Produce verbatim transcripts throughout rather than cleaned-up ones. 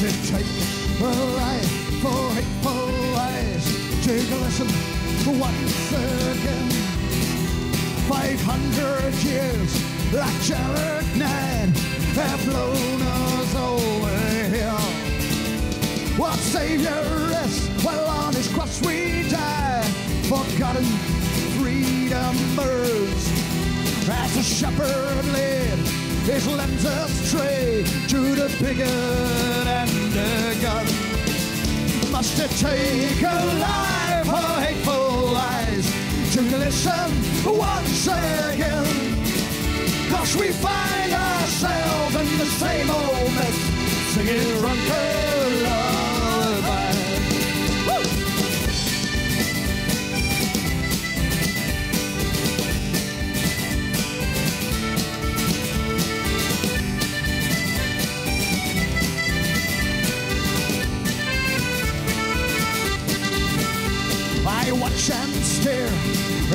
Take a life for hateful lies to glisten once again. Five hundred years like Jared Knight have blown us all here. What savior is, well, on his cross we die. Forgotten freedom burns as the shepherd led his lambs astray to the bigot and the gun. Must it take a life of hateful lies to glisten once again? 'Cause we find ourselves in the same old mess, singing drunken lullabies. Woo! I watch and stare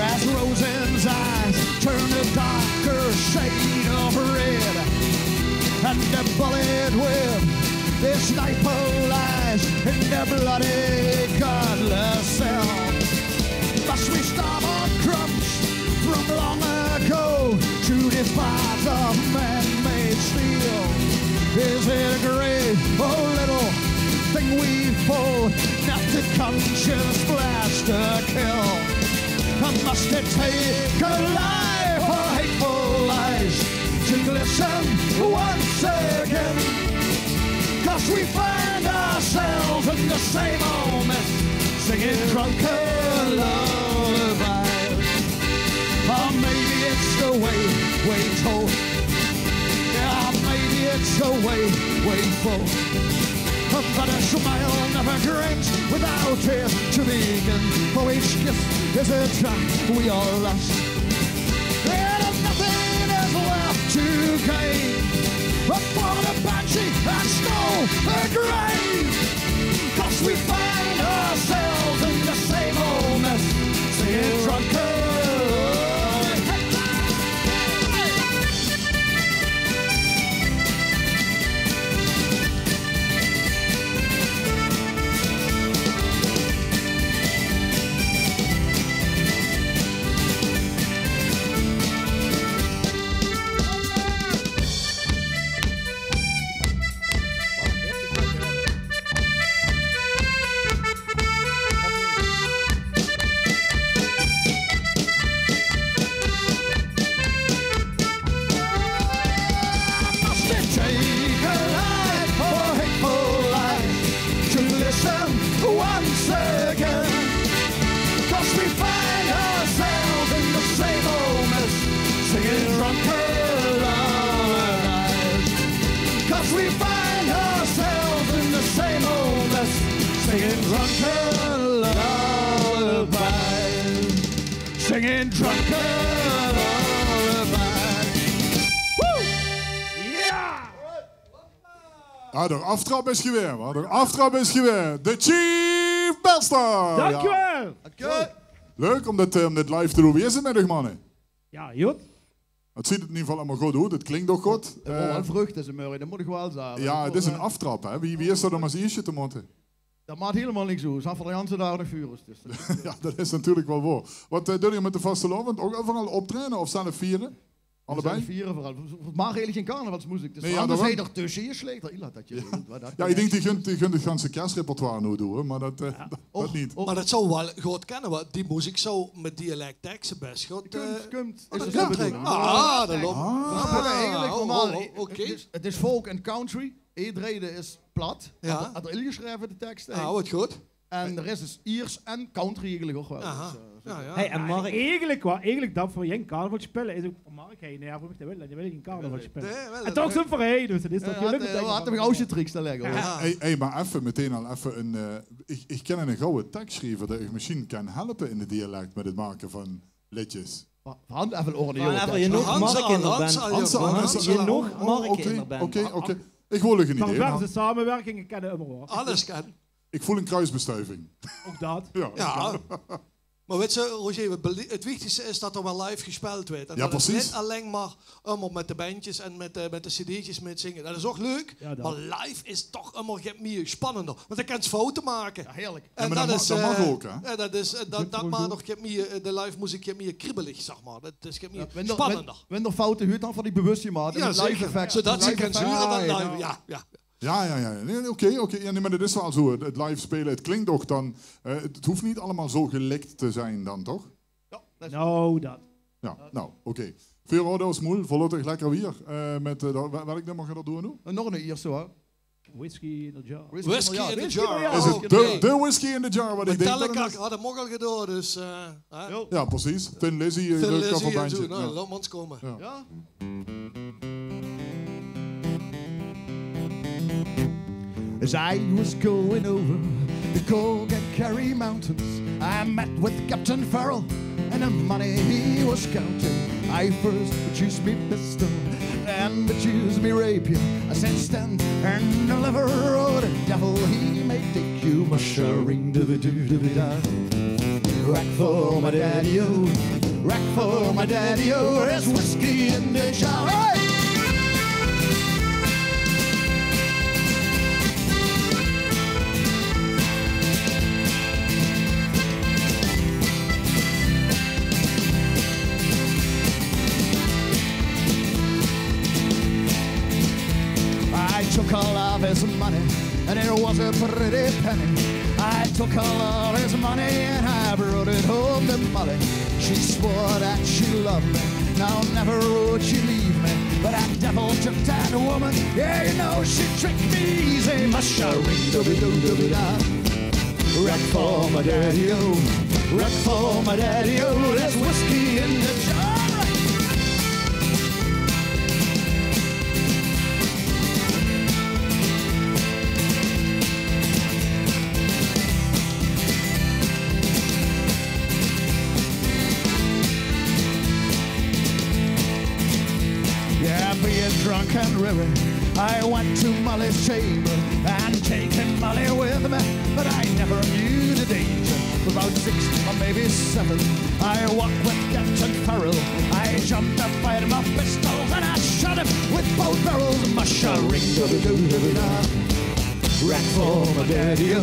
as Rosen's eyes turn a darker shade of red, and the bullet with its knife lies in the bloody, godless cell. Must we starve on crumbs from long ago to this part of man-made steel? Is it a great or little thing we fought, not the conscience blast to kill? And must it take a life of hateful lies to glisten once again? 'Cause we find ourselves in the same old mess, singing drunken lullabies. Or maybe it's the way we talk. Yeah, maybe it's the way we fall. But a smile never grins without tears to begin. For each kiss is a track we all lost. And nothing is left to gain but for the banshee and snow the grave. 'Cause we find ourselves in the same old mess, singing drunken. Must it take a life of hateful lies to glisten once again? 'Cause we find ourselves in the same old mess, singing drunken lullabies. 'Cause we find ourselves in the same old mess, singing drunken lullabies. Singing drunken lullabies. Woe! Ja! Ja, de aftrap is gewaes, hè. De aftrap is gewaes. De Chief Belstar. Dank u wel. Leuk om dit, eh, om dit live te doon. Wie is 't mit uch, manne? Ja, good. 't Zuut in eder geval allemaol good oet. 't Klink ouch good. Eh, vrucht is 'n murrie, dat mót ich waal zage. Ja, 't is 'n aftrap, hè. Wie, wie is dat om es ieësjte te mótte? Dat maak hielemaol niks oet. Ze hant veur de ganse daag nog vuur, dus dat... Ja, dat is natuurlik waal waor. Wat, eh, doot geer mit de vastelaovend? Ouch euveral optraeje of zelf viere? Allebei? Zelf viere veural. Veer make eigelik gein carnavalsmuziek. Dus... Nae, ja, veer zeen d'r tösse, geer sjleet d'r, Ila, dat geer... Ja, ich dink, die gunt, die gunt 't ganse kersrepertoire noe doon, mer dat, eh, dat neet. Mer dat zou waal good kinne, want die muziek zou mit dialektekste bès good, eh, kump, is de bedoeling. Ah, dat löp. Veer spele eigelik normaal, 't is, 't is folk en country. Ederein is plat. Ja. Hat, hat 'r ingesjreve, de tekste. Ah, wat good. En de res is Iers en country eigelik ouch waal. Aha. Dus, eh, ja, ja. Hey, en Mark, eigelik waal, eigelik dat veer gein carnaval spele, is ouch veur Mark, hey, nae, veur mich, dae wil, dae wil gein carnaval spele. Nae, en toch zoe'n verein, dus dat is toch gelök. Veer hadde 'm oet de triks te lègke. Ja. Hey, hey, mer effe, metein al effe 'n, eh, ich, ich kin 'ne gouwe teks sjrieve dae uch mesjien kan helpe in 't dialek mit 't make van leedjes. Veer hant effe 'n orde. Veer hant effe genóg Mark in de band. Genóg Mark in de band. Oké, oké. Ich wol 'n idee. Diverse samewerkinge kinne ummer waor. Alles kan. Ich veul 'n kruusbestuiving. Ouch dat. Ja. Ja. Mer wèts se, Roger, 't bele-, 't wichtigste is dat d'r waal live gespeeld weurt. En dat is neet allein mer ummer mit de bendjes en mit de, mit de cd'tjes mitzinge. Dat is ouch leuk, mer live is toch ummer get mieë spannender. Want dan kins se foute make. Jao, heerlik. En dat is, dat maag ouch, hè? Jao, dat is, eh, dat, dat maak nog get mieë, eh, de live moeziek get mieë kriebelig, zag mer. Dat is get mieë spannender. Wen d'r foute huurt, dan van die bewuste mate. Jao, zeker. Zodat ze kins hure dat live, jao, jao. Jao, jao, jao. Nae, nae, oké, oké. Jao, nae, mer dat is waal zoe. 't, 't live speule, 't klink toch dan, eh, 't, 't hoof neet allemaol zoe gelikt te zeen dan, toch? Jao, dat is... Noe, dat. Jao, noe, oké. Veer haoje ós moel, veer laote 't lekker wiejer, eh, mit, eh, dat, wel-, welk nummer gaon v'r doon noe? Nog 'n ierste, huur. Whisky in the Jar. Whisky in the Jar. Is 't de, de Whisky in the Jar wat ich dink dat 't is? Metallica had 'm ouch al gedoon, dus, eh, hè? Jao, precies. Thin Lizzy, eh, de coverbendje. Noe, laot mer ins kómme. Jao. As I was going over the Gogarry Mountains, I met with Captain Farrell, and the money he was counting. I first produced me pistol, then produced me rapier. I said, "Stand and deliver, or the devil he may take you." Mushering dooby doo dooby da. Rock for my daddy-o, rock for my daddy-o, there's whiskey in the jar. Hey! I took all of his money, and it was a pretty penny. I took all of his money and I brought it home to Molly. She swore that she loved me, now never would she leave me. But that devil took that woman, yeah, you know she tricked me easy. Mushering dooby doo dooby da. Rock for my daddy-o, rock for my daddy-o, there's whiskey in the jar. Yeah, being drunk and raving, I went to Molly's chamber and taking Molly with me, but I never knew the danger. About six or maybe seven, I walked with Captain Farrell. I jumped up, fired my pistols, and I shot him with both barrels. Mushering dooby doo dooby da. Rock for my daddy-o,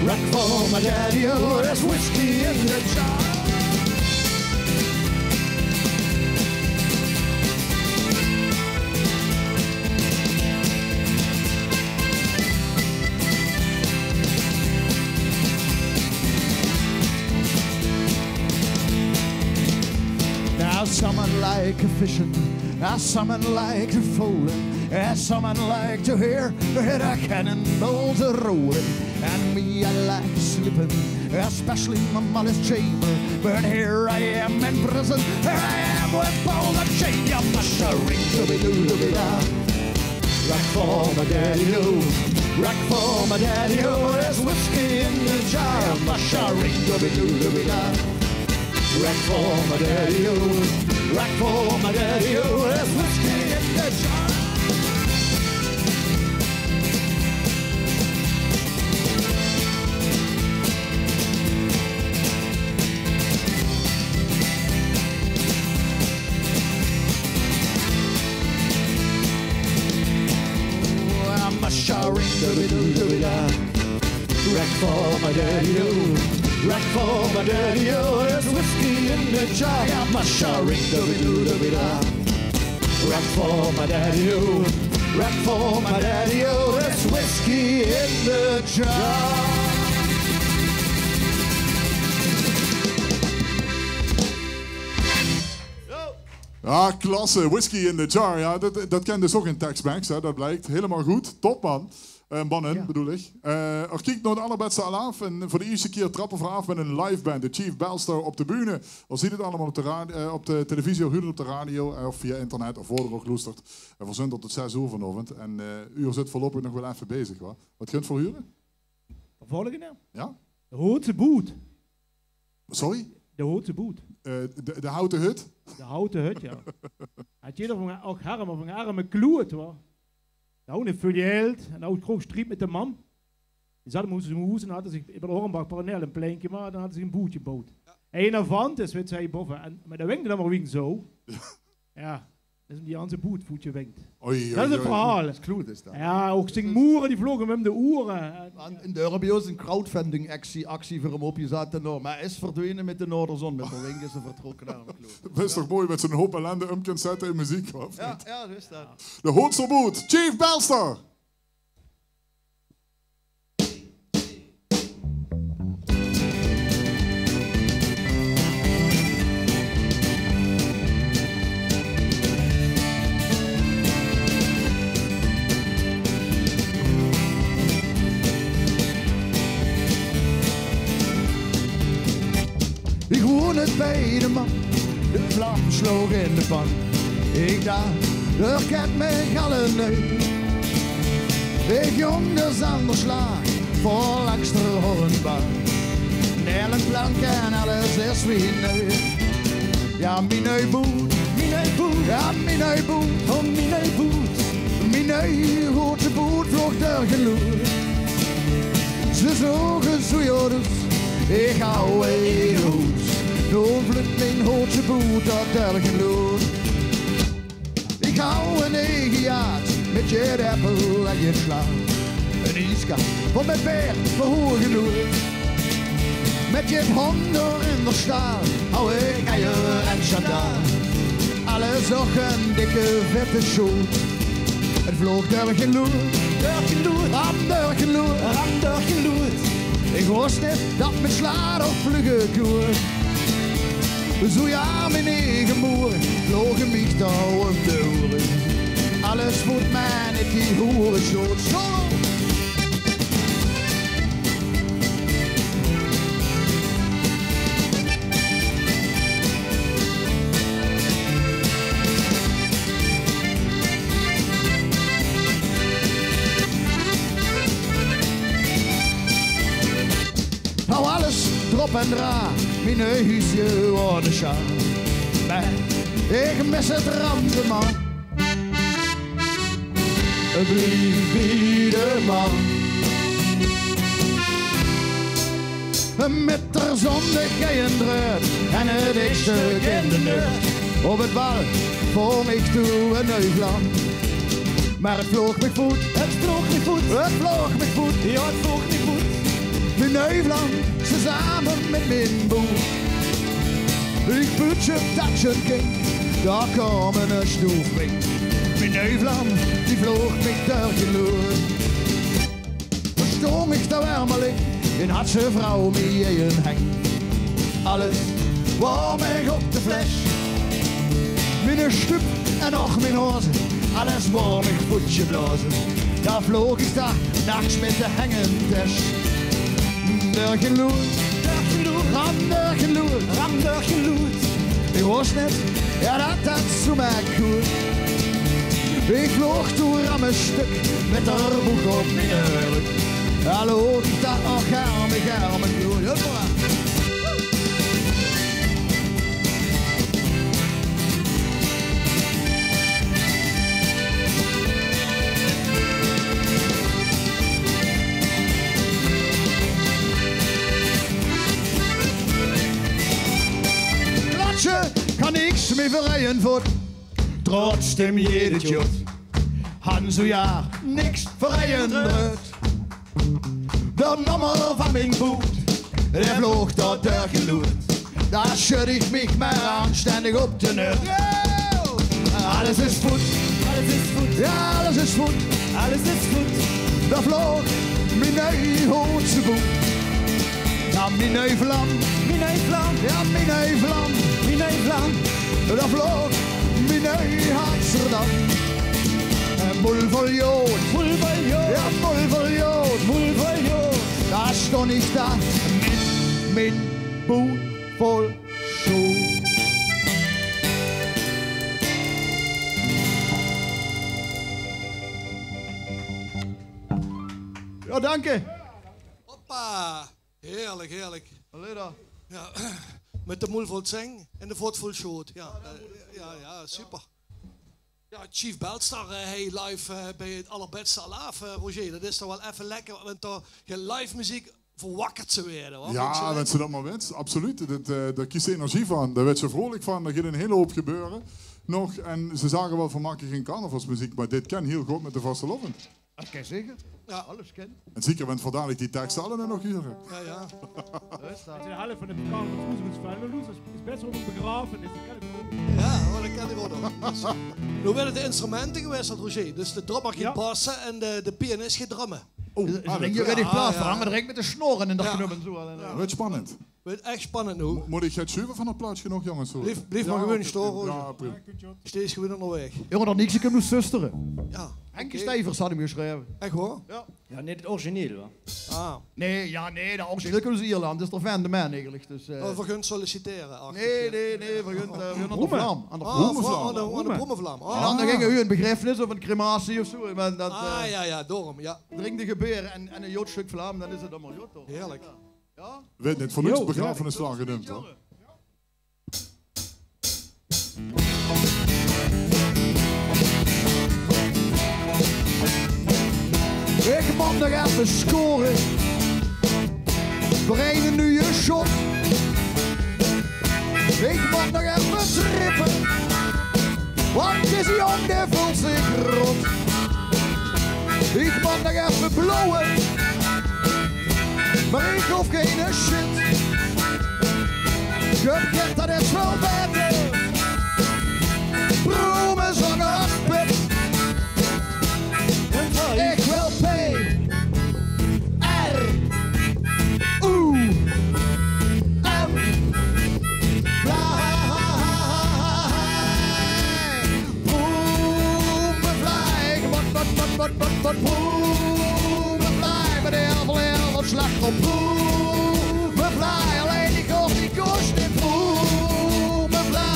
rock for my daddy-o, there's whiskey in the jar. Now some like a fishing, now some like to fowling, and some like to hear, hear the cannonballs a rolling. And me, I like sleeping, especially in my Molly's chamber. But here I am in prison, here I am with ball and chain. You're mushering dooby doo dooby da. Rock for my daddy-o, rock for my daddy-o, there's whiskey in the jar. Mushering dooby doo dooby da. Rock for my daddy-o, rock for my daddy-o, there's whiskey in the jar. Mushering dooby doo dooby da. Rock for my daddy-o, rock for my daddy-o, there's whiskey in the jar. Mushering dooby doo dooby da. Rock for my daddy-o, rock for my daddy-o, there's whiskey in the jar. Jao, klasse. Whisky in the Jar. Jao, dat, dat kint dus ouch in Tex-Mex, hè. Dat bliek. Hielemaol good. Top, man. Eh, mannen, bedoel ich. Eh, v'r kieke nao de allerbèste alaaf. En veur de ierste kier trappe v'r aaf mit ein liveband. De Chief Belstar op de bühne. V'r zeen 't allemaol op de rad-, eh, op de televisie, v'r hure 't op de radio, eh, of via internet, of wo geer ouch loestert. En v'r zeen tot zès oer vanaovend. En, eh, uur zit veurlopig nog waal effe bezig, wa? Wat kint v'r hure? De volgende? Jao? De Houtse Boet. Sorry? De Houtse Boet. Eh, de, de Houten Hut? De Houten Hut, jao. Haet jeder van, och, harme, van arme kloot, wa. Dae haw 'ne vuul jeld en dae haw groot striet mit de mam. Die zat in zien hoes en haw zich, bie de Hornbach parallel ein pleintje, mer dan haw zich ein boetje geboewd. Jao. Eine vant is, wits se, hie bove. En, mer dae wingk dan mer wing zo. Ja. Is 'm die ganse boet voet gewingk. Oei, oei, oei. Det is 't verhaol. Is kloot, is det. Ja, ouch zien moere, die vloge 'm um de oere. En, en dao höbbe v'r ouch 'n crowdfunding-actie, actie veur 'm opgezat, en noe. Mer hae is verdwene mit de noorderzon, mit de wingk is 'r vertrokke nao 'n kloot. Det is toch mooi, mit zo'n hoop ellende um kins zètte in meziek, of neet? Ja, ja, zo is det. De Hoodser Boet, Chief Belster! Ich woon neet bie de man, de vlam sloog in de pan. Ich dach, d'r kènt mich al ein nui. Ich jóng de Zanderslaag, veur langs d'r Hornbach. Nel en plank en alles is wie nui. Ja, mien nui boet, mien nui boet, ja, mien nui boet, oh, mien nui boet. Mien nui hoodse boet vloog dörch de loer. Ze zoge zoe jaoreus, ich haw ein hoes. Doe vlug mien hoodse boet dörch de loer. Ich haw ein eige jaad mit jede appel en jede slaag. Ein ieskap vol mit beer veur hoeg en loer. Mit jede hóngder in de staal haw ich eier en sjandaal. Alles op ein dikke vette sjoot. 't Vloog dörch de loer, dörch de loer, ram dörch de loer, ram dörch de loer. Ich wis neet det mien slaag nog vluge koer. Zoe ja, mien eige moer vloog mich touw um de oere. Alles vloog mich in die hoeresjoot. Zo! Haw alles drop en dra, mien nui huuske waor de sjaar. Mer ich mis 't rendement. Blief bie de man. Mit d'r zon gei en dreut en 't dikste in de neut. Op 't bal vónj ich toen ein nui vlam. Mer 't vloog mich voet, 't vloog mich voet, 't vloog mich voet, ja, 't vloog mich voet. Mien nui vlam, same mit mien boet. Ich puutsje det sjoen kink, dao kaom ein stoef wink. Mien nui vlam, die vloog mich dörch de loer. Dao stóng ich dao wermeling en haw ze vrouw mien heng. Alles waor mich op de fles. Mien stup en och mien hoze, alles waor mich voetjeblaoze. Dao vloog ich dao nachs mit de heng in de tes. Dörch de loer, dörch de loer, ram dörch de loer, ram dörch de loer. Ich wis neet, ja, det det zoe mer koer. Ich vloog toen ram ein stök mit d'r boek op mien rök. Hallo, ich dach, och, erm mich, erm mich, huppa. Klatsje kan niks mie veur ein voet. Trots dem jede tjot. Han zoe ja niks veur ein dreut. De nummer van mien boet, dae vloog dao dörch de loer. Dao sjud ich mich mer aanstendig op de neut. Alles is voet, alles is voet, ja, alles is voet, alles is voet. Dao vloog mien nui hoodse boet. Ja, mien nui vlam, mien nui vlam, ja, mien nui vlam, mien nui vlam. Dao vloog mien nui Amsterdam. Ein moel vol jood, moel vol jood, ja, moel vol jood, moel vol jood. Dao stóng ich dao mit mien boet vol sjoot. Ja, danke. Hoppa. Heerlik, heerlik. Allee dan. Ja, mit de moel vol zeng en de vot vol sjoot. Ja, eh, ja, ja, super. Ja, Chief Belster, eh, hie live, eh, bie 't Allerbèste Alaaf, eh, Roger. Det is toch waal effe lekker, want dao, ja, live meziek verwakkerd ze weëde, hoor. Jao, wens ze dat mer wits, absoluut. Dat, eh, dao kriss ze energie van, dao wits ze vrolik van, dao geit 'n hiel houp gebeure nog. En ze zage wel van: "Maak gein carnavalsmeziek", mer dit kan hiel good mit de vastelaovend. Dat kan zeker. Jao. Alles kan. En zeker wens v'r dalik die tekste allemaol nog hure. Jao, jao. Zo is dat. De helf van de carnavalsmeziek is bès wel begrave, dus dat kan ik ook. Jao, mer dat kan ik ook nog. Dus, noe weëde de instrumente gewisseld, Roger. Dus de drummer geit basse en de, de pianis geit drumme. Oh, dus, dus dan dink ik, jao, jao, maar direct mit de snore en dat knubben zo. Jao. Weëd spannend. Weëd ech spannend noe. Mo-, mót ich 't sjuve van 't plaatje nog, jonges? Blief, blief mer gewoon staon, Roger. Jao, prima. Steeds gewoon óngerwaeg. Jonge, dat niks, ik heb noe zusteren. Jao. Henk Stevers had hem geschreven. Ech waor? Jao. Jao, neet 't origineel, wa? Ah. Nee, jao, nee, dat origineel kunnen ze Ierland. Dat is toch van de man eigenlijk. Dus, eh. Oh, v'r gunt sollicitere, ach. Nee, nee, nee, v'r gunt, eh, v'r gunt aan de vlam. Aan de vlam. Ah, aan de, aan de brommevlam. Ah. En dan gingen we een begrafenis of een crematie of zo. Maar dat, ah, eh, jao, jao, daorum, jao. Drinkt de gebeuren en, en een joodstuk vlam, dan is het allemaal jood, toch? Heerlijk. Jao? Weëd neet veur niks begrafenisvlam geneump, hè? Ik mot nog effe score veur eine nuuje shot. Ik mot nog effe trippe, want deze jong dae veult zich rot. Ik mot nog effe blauwe, maar ik hoof geine shit. Gebeurt dat is wel beter. Broemen zanger Pip. Ik wil P R O E M. Broemenvlaai, wat, wat, wat, wat, wat, wat, broemenvlaai, met heel veel, heel veel slag op broemenvlaai. Alleen die kost, die kost niet broemenvlaai.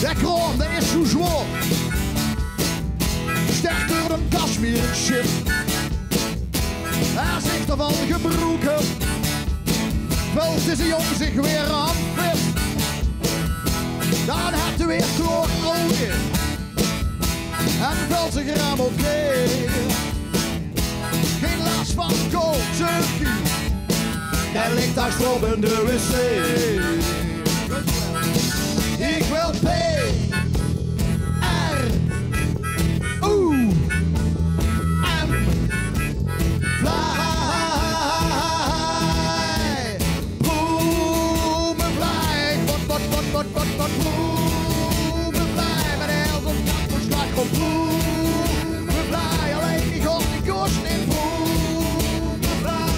De kroon, dat is zo zwaar. Sterker dan Kashmir shit. Hij zegt ervan gebroeken. Velt deze jong zich weer aan fit. Dan had hij weer kloor olie. En velt zich raam oké. Geen last van kooltje. Er ligt daar strop in de wc. Ik wil P R O E M. Vlaai. Broemenvlaai. Wat, wat, wat, wat, wat, wat, broemenvlaai. Met heel veel slag op broemenvlaai. Alleen die god, die kost niet broemenvlaai.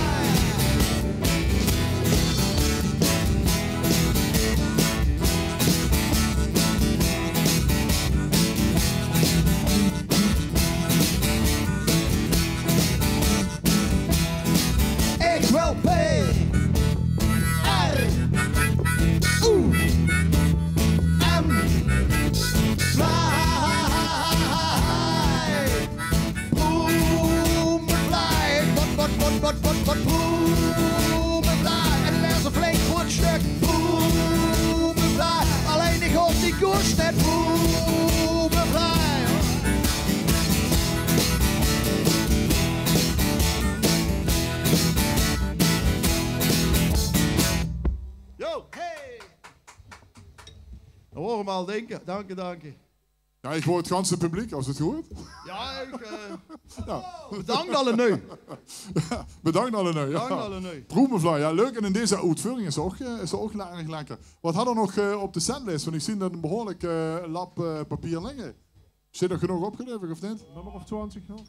Ik wil P R O E M. Vlaai. Broemenvlaai. Wat, wat, wat, wat, wat, wat, broemenvlaai. En dat is een flink groot stuk broemenvlaai. Alleen die god, die kost net broemenvlaai. Yo, hey! Dan horen we al denken. Dank je, dank je. Ja, ik hoor het ganse publiek, als het goed. Ja, ik, eh, ja. Bedankt allebei. Bedankt allebei, ja. Bedankt allebei. Broemenvlaai, ja, leuk. En in deze uitvoering is het ook, eh, is het ook erg lekker. Wat hadden we nog, eh, op de setlist? Want ik zie dat een behoorlijk, eh, lap, eh, papier liggen. Zit er genoeg opgeleverd, of niet? Nummer of twintig nog?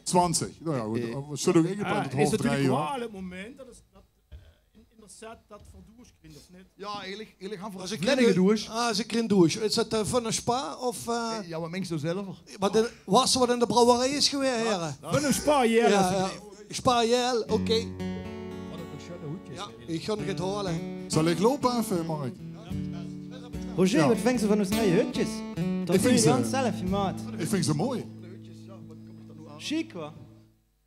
Twintig. Nou ja, goed. Eh, we zullen ook ingepland tot half drie, hoor. Is natuurlijk wel het moment dat is, dat in, in de set dat veur douche kringt, of niet? Ja, eigenlijk, eigenlijk gaan we... Als ik in de douche. Ah, ze kringt douche. Is dat, eh, van een spa of, eh... Ja, wat mengs je zelf? Wat in, was er wat in de brouwerij is geweest, heren? Van een spa, ja. Ja, ja. Spa, ja, oké. Ja, ik ga nog het halen. Zal ik lopen even, Mark? Roger, wat vindt ze van onze nieuwe hutjes? Dat vind je zelf gemaakt. Ik vind ze mooi. Chic, hoor.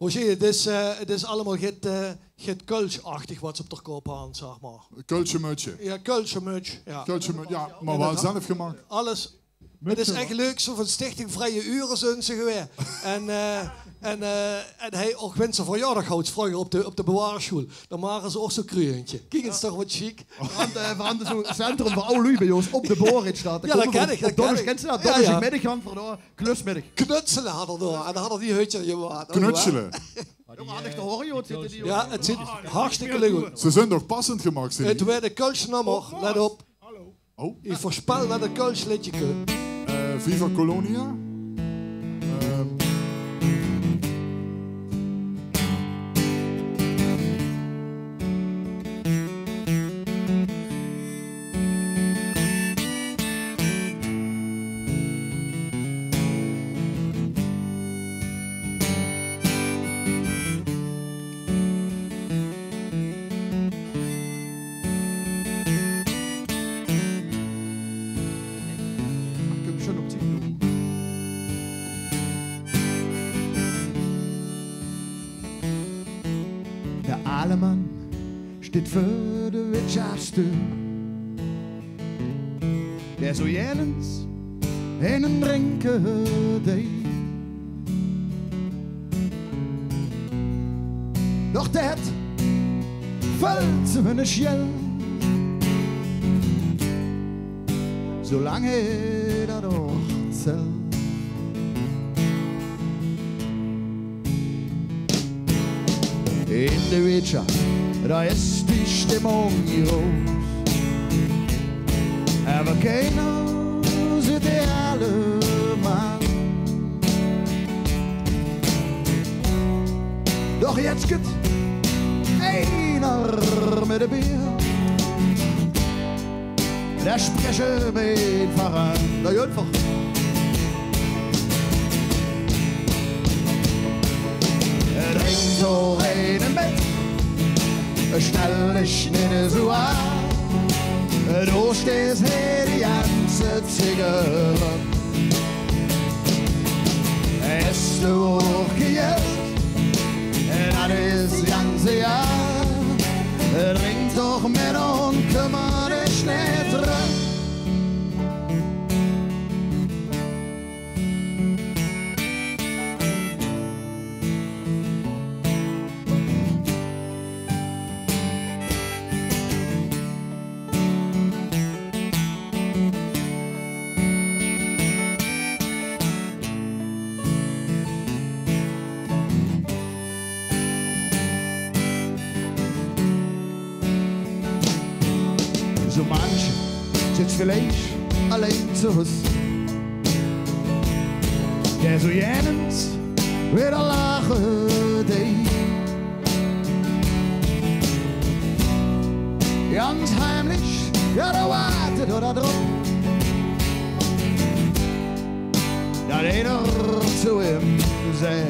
Roger, het is, eh, het is allemaol get, eh, get Kölsch-achtig wat ze op d'r kop hant, zeg maar. Kölsche Mötsje. Ja, Kölsche Mötsj, ja. Kölsche Mötsje, ja, maar wel zelf gemaakt. Alles. Het is echt leuk, zo van Stichting Vrije Uren zeen ze gewaes. En, eh, en, eh, en hij, ook wens ze verjaardag houdt, vroeger op de, op de bewaarschool, dan waren ze ook zo'n kruientje. Kiek eens toch wat chic. Veranderde, veranderde zo'n centrum voor oude lui bij ons op de Boritstraat. Ja, dat ken ik, dat ken ik. Kent ze dat? Ja, ja. Donderdagmiddag gaan voor de klusmiddag. Knutselen hadden we door. En dan hadden die hutje gemaakt. Knutselen. Jongen, had ik te horen, joh, het zit er niet op. Ja, het zit hartstikke leuk. Ze zijn nog passend gemaakt, zeg. Het werd een Kölsch nummer, let op. Oh. Ik voorspel dat een Kölsch liedje komt. Eh, Viva Colonia. Ehm. De aale man steit veur de wirtsjaftsdeur. Dae zoe jennens eine drinke deej. Doch det velt ze hunne sjel. Zolang hae det och zelf. In de wirtsjaft, dao is die stimmung groot. En we kenne ze allemaol. Doch jetzt kump einer mit de beer. Dao spreche we mit verander. Drink toch eine mit, stel dich nit zoe aan. Du steis hie de ganze Ziggere. Is de woorheid, dat is ganz egal. Drink toch mit en kummer dich nit dröm. Zoe manche zit geliek allein thoes. Dae zoe jennens weer lache deej. Ganz heimlich, ja, dao waat 'r drop. Dat einer zoe im zei.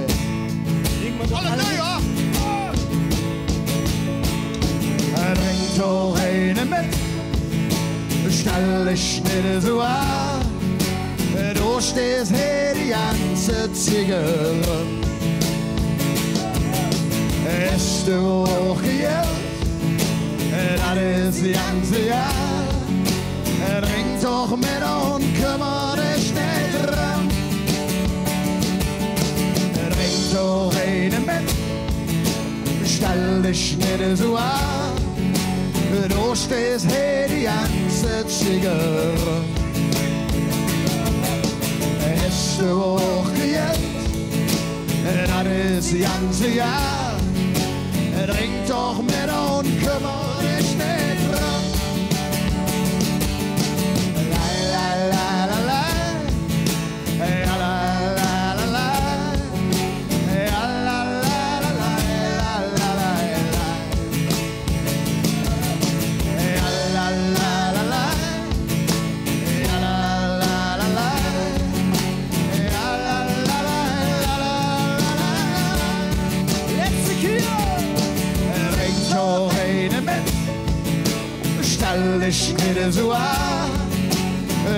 Halleluja! Drink toch eine mit, stel dich nit zoe aan. Du steis hie de ganze Ziggere. Is de woorheid, dat is ganz egal. Drink toch mit en kummer dich nit dröm. Drink toch eine mit, stel dich nit zoe aan. Du steis hie de ganze Ziggere. Is de woorheid, dat is ganz egal. Drink toch mit en kummer dich nit dröm. La, la, la, la, la. Ja, la, la, la, la. Ja, la, la, la, la, la, la, la. Ja, la, la, la, la. Ja, la, la, la, la. Ja, la, la, la, la, la, la. Let's go! Drink toch eine mit. Stel dich nit zoe aan.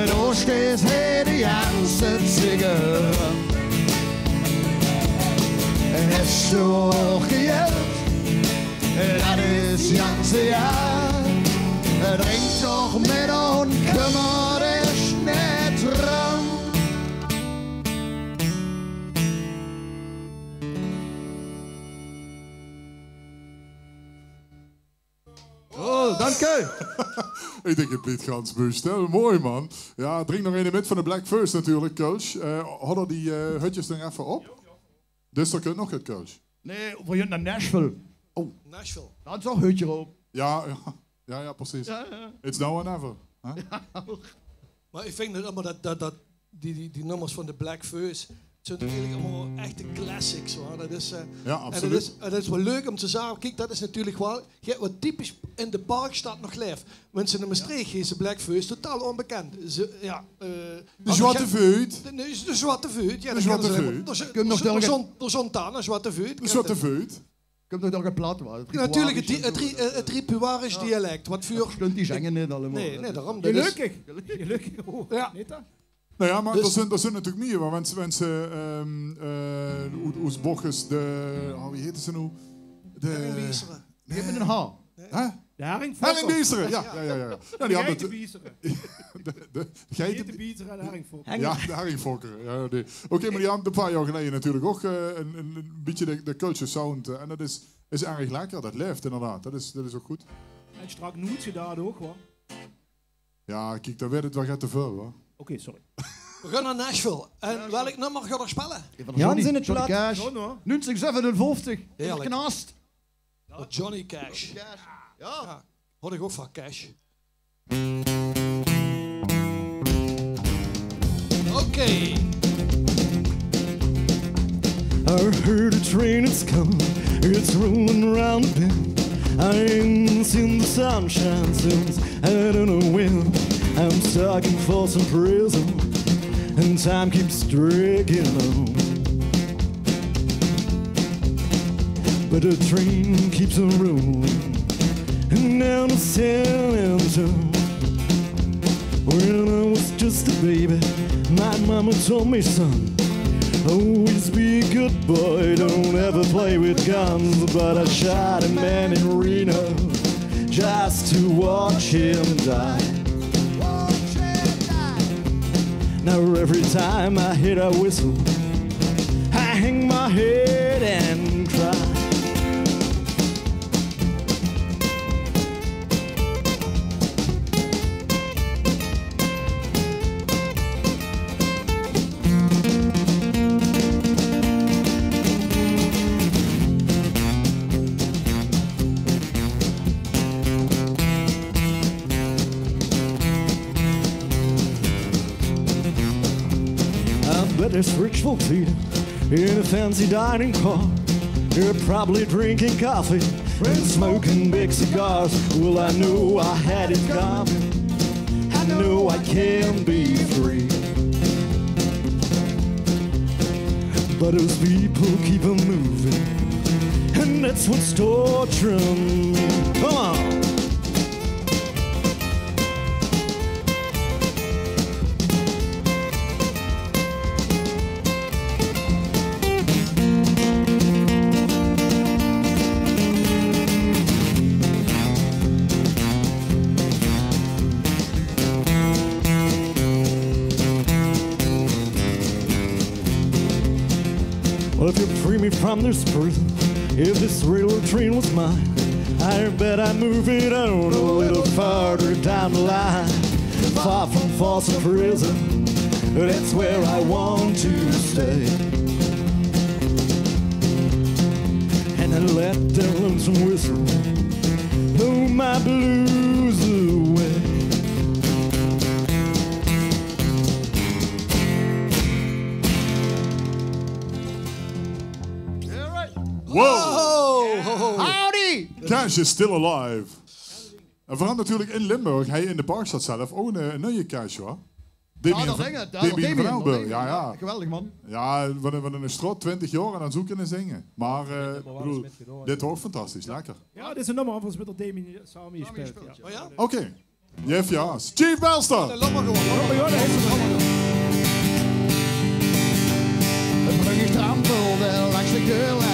Du steis hie de ganze Ziggere. Is zoe geëld, dat is Janse, ja. Drink toch mit, dan kummer is net rum. Oh, dank u. Ich dink, 't blief gans muus stil. Mooi, man. Ja, drink nog eine mit van de Black First natuurlik, Kölsch. Eh, haw d'r die, eh, hutjes nog effe op? Dus d'r kunt nog get, Kölsch. Nee, v'r gaon nao Nashville. Oh. Nashville. Dao is ouch hutje op. Ja, ja. Ja, ja, precies. Ja, ja. It's now or never, hè? Ja. Mer ich vinj 't ummer dat, dat, dat die, die, die nummers van de Black First, 't zunt natuurlik ummer echte classics, huur. Dat is, eh, ja, en dat absoluut. Is, en dat is waal leuk um te zage. Kiek, dat is natuurlik waal, jao, wat typisch in de Parkstad nog leef. Minse in Mestreech, is de Black First totaal onbekend. Ze, ja, eh, de Zwarte Veut. De, nee, de Zwarte Veut, ja, de Zwarte Veut. D'r zunt, d'r zunt, d'r zunt dao nog Zwarte Veut. De Zwarte Veut. Kump nog door 't plat, wa? Natuurlik 't Tri-, 't Tri-, eh, 't Tripuarisch dialek, wat veur... Stunt die zinge neet allemaol. Nee, nee, daorum, dat is gelukkig. Gelukkig. Ja. Neet dan? Nou ja, mer dus d'r zunt, d'r zunt natuurlik mieë, want wens, wens, eh, ehm, eh, oes, oes Bochus de, oh, wie heite ze noe? De Herringbiestere. Begint mit ein H. Hè? De Herringfokker. Herringbiestere, ja, ja, ja, ja. Nou, die hadde 't, de, de, de geite- Geitebiestere en Herringfokker. Ja, de Herringfokker. Ja, die. Oké, mer die hadde 't e paar jaor geleje natuurlik ouch, eh, ein, ein, ein bietje de, de Kölsche sound, eh, en dat is, is erg lekker, dat leeft inderdaad. Dat is, dat is ouch good. En Strak Noets gedaon ouch, huur. Ja, kiek, dan weurt 't waal get te väöl, huur. Oké, sorry. V'r gaon nao Nashville. En welk nummer gaot d'r spille? Jans in 't plat. Johnny Cash. Neuntig zevenenfoftig. Heerlik. Knast. Johnny Cash. Johnny Cash. Ja. Ja. Haw ich ouch van Cash. Oké. I heard a train, it's coming, it's rolling around the bend. I ain't seen the sunshine since I don't know when. I'm stuck in Folsom Prison, and time keeps dragging on. But the train keeps on rolling, and now the San Antonio. When I was just a baby, my mama told me, "Son, always be a good boy, don't ever play with guns." But I shot a man in Reno just to watch him die. Now every time I hear a whistle, I hang my head and cry. I bet it's rich folk feeding in a fancy dining car. They're probably drinking coffee and smoking big cigars. Well, I know I had it coming. I know I can be free. But those people keep on moving, and that's what's torturing me. Come on. Well, if you free me from this prison, if this railroad train was mine, I bet I'd move it on a little farther down the line. Far from Folsom Prison, that's where I want to stay. And I let that lonesome whistle blow my blues away. Wow! Howdy! Cash is still alive. En veural natuurlik in Limburg, hie in de Parkstad zelf, ouch ein, ein nuie Cash, huur. Damien van Elburg, ja, ja. Geweldig, man. Ja, wat ein, wat ein straot, twintig jaor en dan zoe kinne zinge. Mer, eh, ich bedoel, dit waor fantastisch, lekker. Ja, dit is ein nummer wat v'r mit Damien same gespeeld, ja. Oh ja? Oké. Jef, ja. Chief Belster! De lopper gewoon. Lopper, ja, dat is 't. De brug is trampel, de langste keul.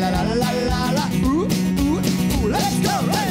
la la la la la. Ooh, ooh, ooh, let's go! Hey!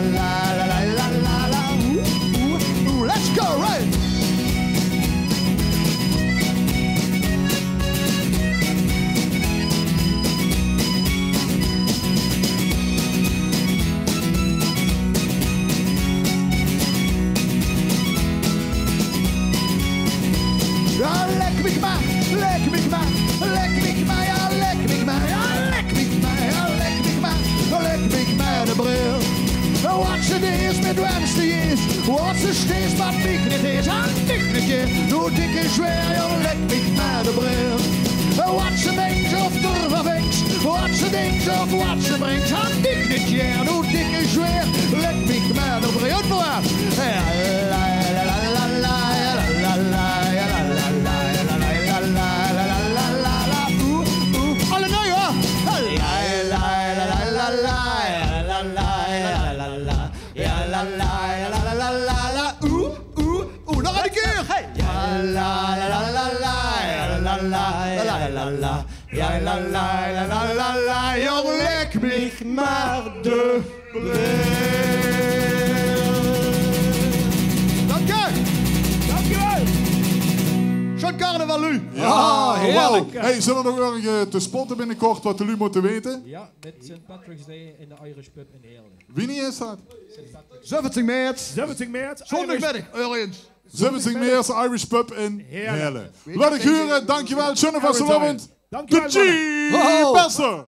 la, la, la, la, la, la. Oeh, oeh, oeh, let's go, right! Ja, lek mich mer, lek mich mer, lek mich mer, ja, lek mich mer, ja, lek mich mer, ja, lek mich mer, ja, lek mich mer de bril. Wat ze dees, mit wem ze is, wat ze stees, wat mich neet is, aan mich neet is. Doe dikke zwer, ja, lek mich mer de bril. Wat ze meent of d'r van vingt, wat ze dinkt of wat ze bringt, aan mich neet, ja, doe dikke zwer, lek mich mer de bril. Oet, oeh, oeh. Alle nuuj, huur. Ja, la, la, la, la, la, la, la, oeh, oeh, oeh. Nog ein kier. Hey. Ja, la, la, la, la, la, la, la, la, la, la, la. Ja, la, la, la, la, la, la, jóng, lek mich mer de bril. Dank je. Dank je wel. Sjoen carnaval, luuj. Ja, heerlijk. Hey, zölle v'r nog örges te spotte binnekort wat de luuj mótte weite? Ja, mit Sint Patrick's Day in de Irish Pub in Heerle. Wienie is dat? Zeventien maart. Zeventien maart. Zóndigmiddig, örges. Zeventien maart, Irish Pub in Heerle. Laot uch hure, dankjewel, sjoene vasteloavend. Dankjewel, mannen. Beste.